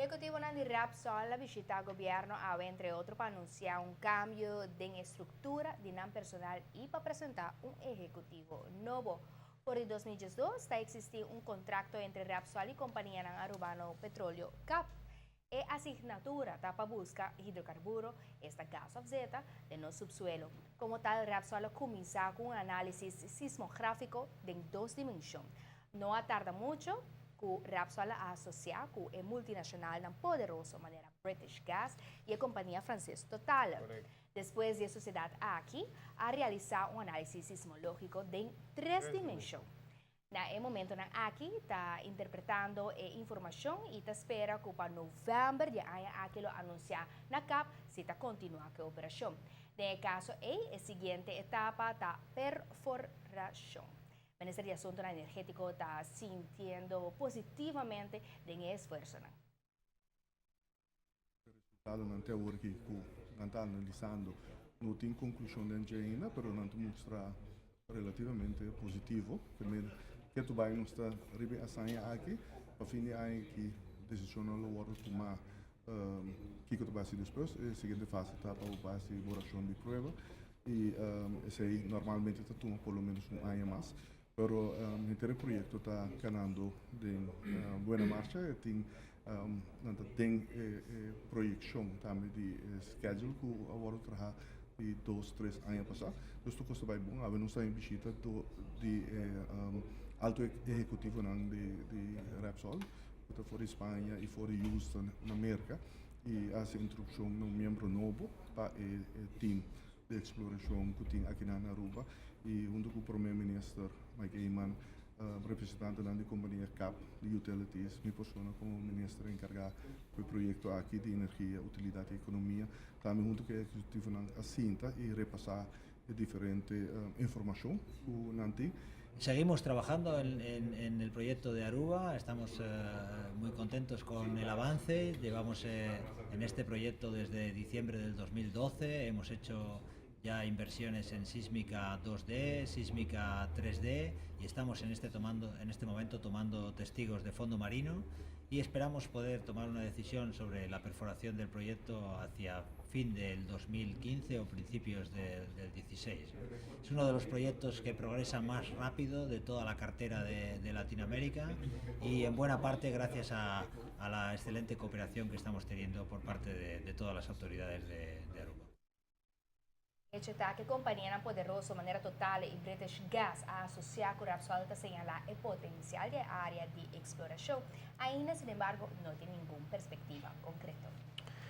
Ehecutivonan di Repsol a bishita gobierno awe, entre otro, pa anuncia un cambio di structura di nan personal y pa presenta un ehecutivo nobo. For di 2012 ta existi un contrato entre Repsol y compania Arubano Petróleo CAP. E asignatura ta pa busca hidrocarburo, esta gas of zeta, den nos subsuelo. Como tal, Repsol a cuminsa cu un analisis sismografico den dos dimension. No a tarda mucho cu Repsol a asocia cu e multinacional poderoso manera British Gas y e compania frances Total. Despues di e sociedad aki a realisa un analisis sismologico den tres dimension. Na e momentonan aki ta interpretando e informacion y ta spera cu pa november di aña aki lo anuncia na CAP si ta continua cu e operacion. Den e caso ey, e siguiente etapa ta perforacion. Minister di Asunto Energetico ta sintiendo positivamente den e esfuerso. Resultadonan te awor aki cu nan ta analisando no tin conclusion di ainda, pero nan ta mustra relativamente positivo. Kiermen cu bay nos ta riba e aki, pa fin di aña aki decision lo wordo tuma kico ta bay despues. E siguiente fase ta pa base di boracion di prueba y esey normalmente ta tuma por lo menos un aña mas. Pero e proyecto ta canando den buena marcha y tin tin proyeccion tambe di schedule cu awor a traha di 2, 3 aña pasa. Anto, cos ta bay bon. Awe nos tin bishita di alto ehecutivo di Repsol, cu ta for di Spaña y for di Houston, na Merca, y a haci introduccion di un miembro nobo pa e team di exploracion cu tin aki na Aruba y hunto cu e prome minister Mike Eman, representante di compania CAP di Utilities, mi persona como minister encarga cu e proyecto aki di energia, utilidad y economia, tambe hunto cu e ehecutivo a sinta y repasa diferente informacion cu nan tin. Seguimos trabajando en el proyecto de Aruba, estamos muy contentos con el avance, llevamos en este proyecto desde diciembre del 2012, hemos hecho ya inversiones en sísmica 2D, sísmica 3D y estamos en este momento tomando testigos de fondo marino y esperamos poder tomar una decisión sobre la perforación del proyecto hacia fin del 2015 o principios del 16. Es uno de los proyectos que progresa más rápido de toda la cartera de Latinoamérica y en buena parte gracias a la excelente cooperación que estamos teniendo por parte de todas las autoridades de Aruba. Hecho ta cu compania poderoso manera Total y British Gas a asocia cu Repsol ta señala e potencial di area di exploracion. Ainda, sin embargo, no tin ningun